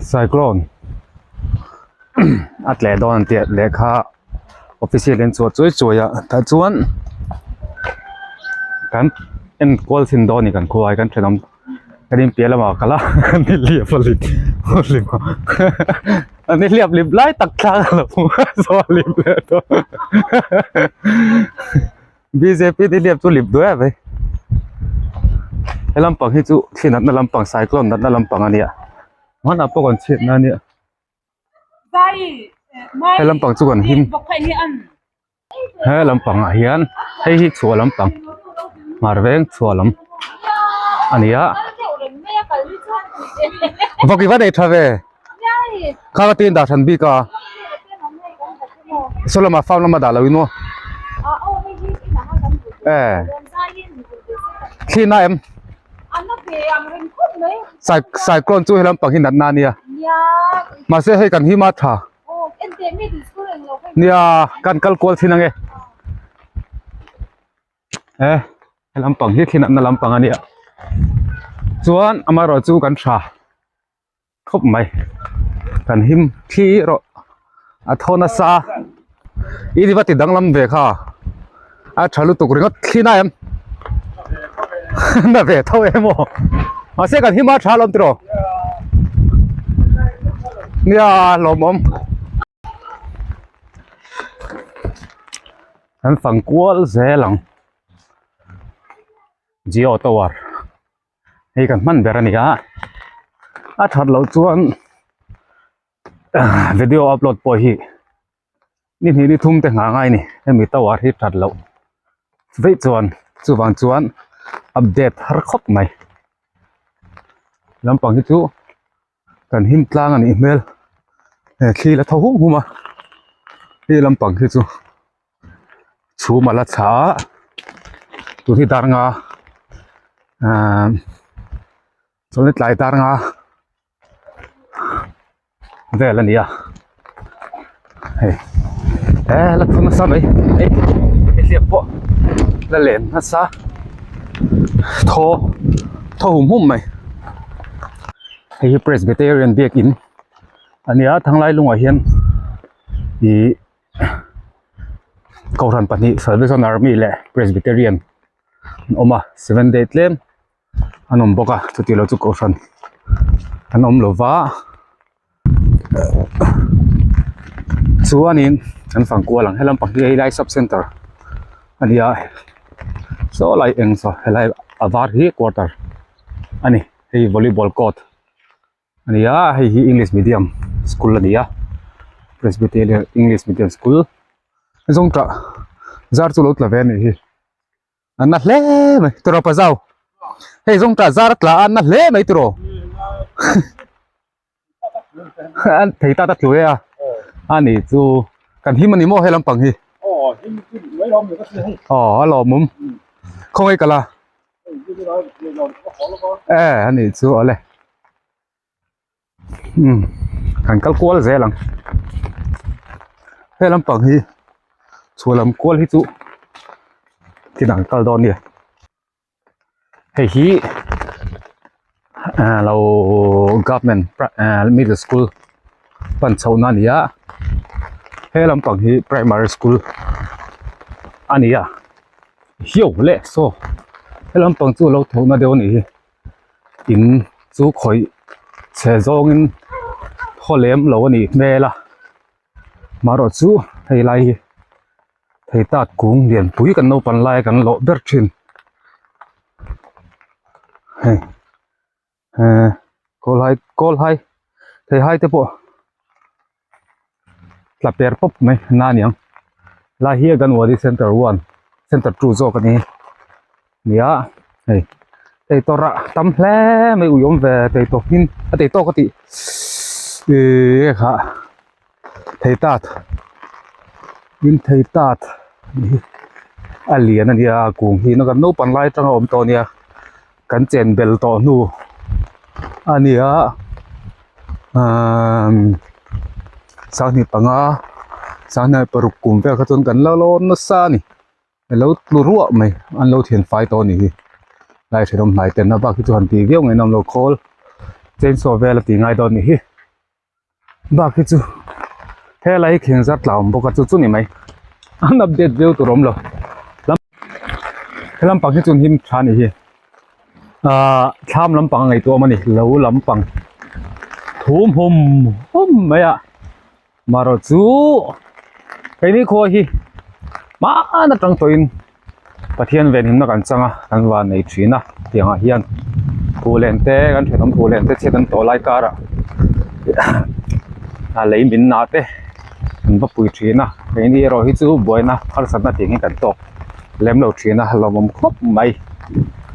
Cyclone a tleh dawn an tih lehkha official in chhuah chuai chuai a tah chuan kan en kual chhin dawn a ni kan khua hi kan thenawm kan in piah lamah kal a nihliap a hlip a hlip a nihliap lip lai tak thlak a lo saw a lip leh tawh bjp nihliap chu lip duai a vei he lampang hi chu thli natna lampang cyclone natna lampang a nia hmanah pawh kan chhiatna a nia he lampang chu kan him he lampang ah hian hei hi chhuah lampang hmar veng chhuah lam a ni a vawk i va nei tha ve kha ka tin dah hran bik a saw lamah farm lamah dah lo in maw e thli na em cyclone chu he lampang hi natna a nia mahse hei kan him a tha. Nia kan kal kual thin ange e he lampang hi thil natna lampang a nia chuan amaherawh chu kan tha khawp mai kan him thli erawh a thaw nasa i ni va ti danglam ve kha a tha lutuk ringawt thli na em na ve tho em aw mahse kan hima tha alawm tiraw nia lawmawm kan fang kual zel ang Jio tower hei kan hman ber a ni a a that loh chuan video upload pawh hi. Ni hnih ni thum te nghah ngai a ni hemi tower hi that loh veih chuan chuvang chuan update har khawp mai lampang hi chu kan him tlang a nih hmel he thli la tho hum hum a hei lampang hi chu chhum a la chhah a tun hi dar nga ahh chuan tlai dar nga. Vel a ni a hei he la thu nasa mai hei hliap pawh la len nasa thaw thaw hum hum mai hei hi presbyterian biakin a ni a thanglai lungah hian ihh kohhran pahnih salvation army leh presbyterian an awm a seven day tlem. An awm bawk a chuti lo chu kohhran an awm lo va chuanin an fang kual ang helam pang hi hei lai sub center a ni a saw lai eng saw helai a var hi quarter a ni hei volleyball court a ni a hei hi english medium school a ni a presbyterian english medium school zawngtah zar chu lo tla ve a nih hi. A na hle mai tiraw pa zau hei zawng tah zar a tla a na hle mai tiraw an thei ta ta tlu e a ani chu kan him ani maw he lampang hi aw a lawmawm khawngaih ka la e ani chu awle. Umm kan kal kual zel ang he lampang hi chhuah lam kual hi chu thil ang kal dawn a ni hei hi ah lo government ah middle school pan chhoh na a ni a he lampang hi primary school a ni a hiau leh saw he lampang chu a lo tho na deuh a nih hi. In chu khawih chhe zawngin haw lem lo a nih hmel a marawh chu hei lai hi thei tat kung lianpui kan naupang lai kan lawh ber thin hei eh kawl hai kawl hai thei hai te pawh tla per pawp mai na aniang lai hi anganwadi center one center two zawk a ni nia hei tei tawrh ah tam hle mai ui awm ve tei tawp in a tei tawk a tih ihh kha thei tat in thei tat a lian a nia kung hi na kan naupang lai atanga awm tawh a nia. Kan chen bel tawh hnu a ni a ahh sanghnih panga sanghnih paruk kum vel kha chuan kan la lawn nasa a ni alo tlu ruah mai an lo thian fai tawh a nih hi lai thenawm hnai ten a bak hi chu han tih viau ngei nawm lo khawl chainsaw vel a tih ngai dawn a nih hi. Bak hi chu helai hi thing zar tla awm bawk a chu chu ni mai an update viau tur awm lo he lampang hi chuan him tha a ni hi ahh thlam lampang a ngaihtuah awm a ni lo lampang thum hum hum mai a marawh chu keini khua hi hmaan atang tawhin Pathian venhimna kan chang a kan van nei thin a tiang ah hian phullen te kan thenawm phullen te chhiat an tawh lai karah a lei min na te an va pui thin a keini erawh hi chu buaina harsatna tih hi kan tawk lem lo thin a lawmawm khawp mai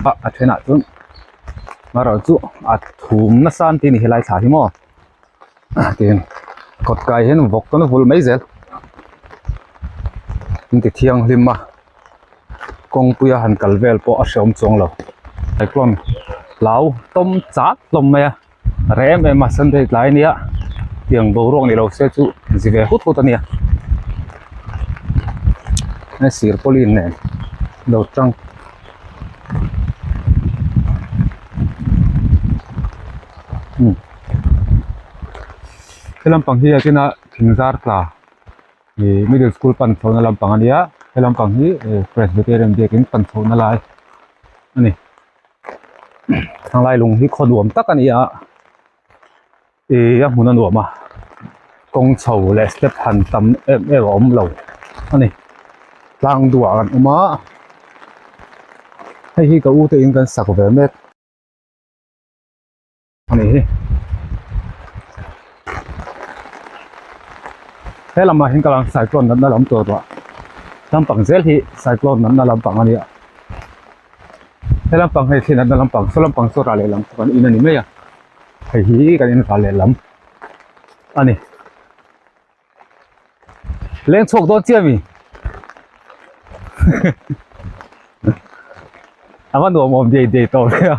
a a thenah chuan marawh chu a thum nasa an tih a ni helai thla hi maw. Tin kawt kai hian vawk kan vul mai zel an ti thianghlim a kawngpuia han kal vel pawh a hreawm chuang lo cyclone hlau tawm chat hlawm mai a reh em em a sunday tlai ania tiang boruak ni lo se chu zi ve hut hut ania sir pawlin nen lo tang. He lampang hi a kina thing zar tla ih middle school pan chhohna lampang a nia he lampang hi ih presbyterian biakin pan chhohna lai a ni thanglai lung hi khaw nuam tak a ni a ih a hmun a nuam a kawng chho leh step han tam em em a awm lo a ni tlang duah kan awm a hei hi ka u te in kan sak ve mek. A ni hi he lamah hian ka lang cyclone natna lam tur ruah lampang zel hi cyclone natna lampang a nia he lampang hei thli natna lampang saw lampang saw rah lehlam chu kan in a ni mai a hei hi kan in rah lehlam a ni. Leng chhuak dawn chiah mi a va nuam awm dei dei tawh ve a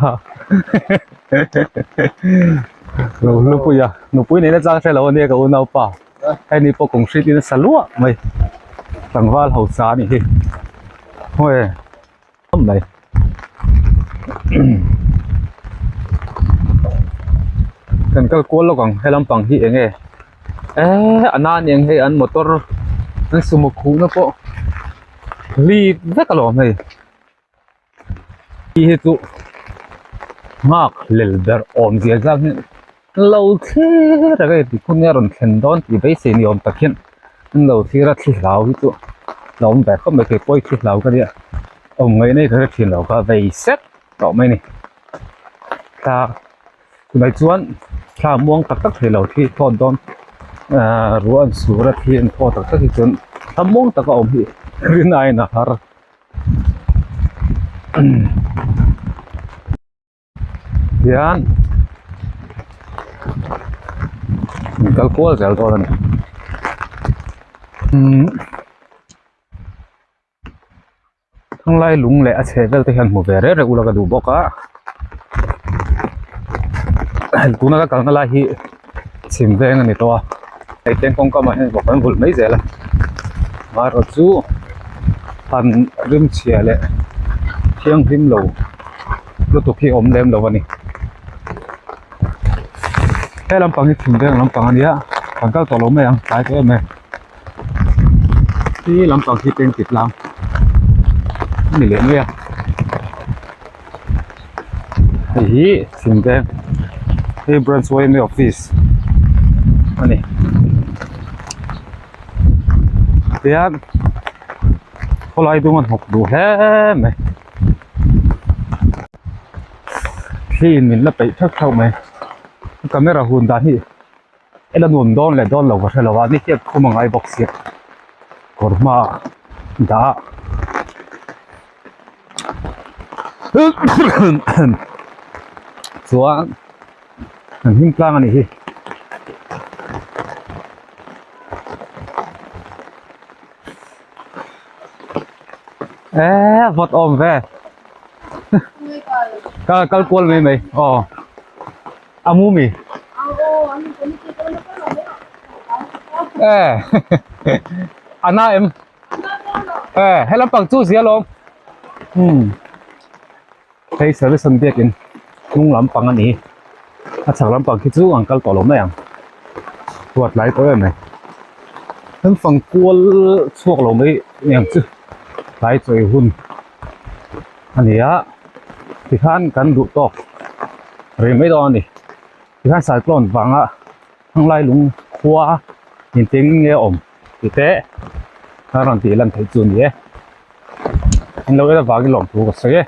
lo nupui a nupui neihna chang hre lo ania ka unaupa hei ni pawh kum hrit in a sa luah mai tlangval hausa a nih hi hawi mai kan kal kual lawk ang he lampang hi eng nge eee a nan eng hei an motor an sumo khuhna pawh lit vek alawm hei hi chu nghak lel ber awm zia zang hi lo thlir reng a ni tih hun hi a rawn thlen dawn tih beisei ni awm tak hian an lo thlir a thli hlau hi chu a awm ve khawp mai kei pawh hi thli hlau ka nia awm ngaihna hi ka hre thin lo kha vei sek tawh mai a ni thla tunah chuan thla muang tak tak thei lo thli thawt dawn ahh ruah an sur a thli an thaw tak tak hi chuan thla muang taka awm hi rin aiin a har. Hian an kal kual zel dawn a ni umm thanglai lung leh a chheh vel te hian hmu ve reng reng ula ka duh bawk a tuna ka kalna lai hi chhim veng a ni tawh a hei teng kawngka mah hian vawk an vulh mai zel a marawh chu han rimchhia leh thianghlim lo lutuk hi a awm lem lo a ni he lampang hi chhim veng lampang a nia kan kal tawh lo mai ang tlai tawh em em khi lampang khi peng tit lang a ni leh mai a hei hi chhim veng hei branch yma office a ni tihian khawlai dung a hnawk duh hle mai. Thli in min la peih theuh theuh mai camera hun dan hi en a nuam dawn leh dawn lo ka hre lo a ni hian khum a ngai bawk sia kawr hma ah dah a chuan an hming tlang a nih hi. Eee vawt awm ve kal kal kual mai mai aw a mu mi e ana em e he lampang chu zia lawm um hei service an biakin hnung lampang a ni a chhak lampang khi chu an kal tawh lo mai ang. Huat lai tawh em mai. Kan fang kual chhuak lo mai ang chu tlai chawi hun a ni a tikhan kan duh tawk rih mai dawn a ni tikhan cyclone vanga thanglai lung khua intin nge awm tih te a rawn tih lan theih chu a ni e. Englo ela vangin lawmthu ka sawi e.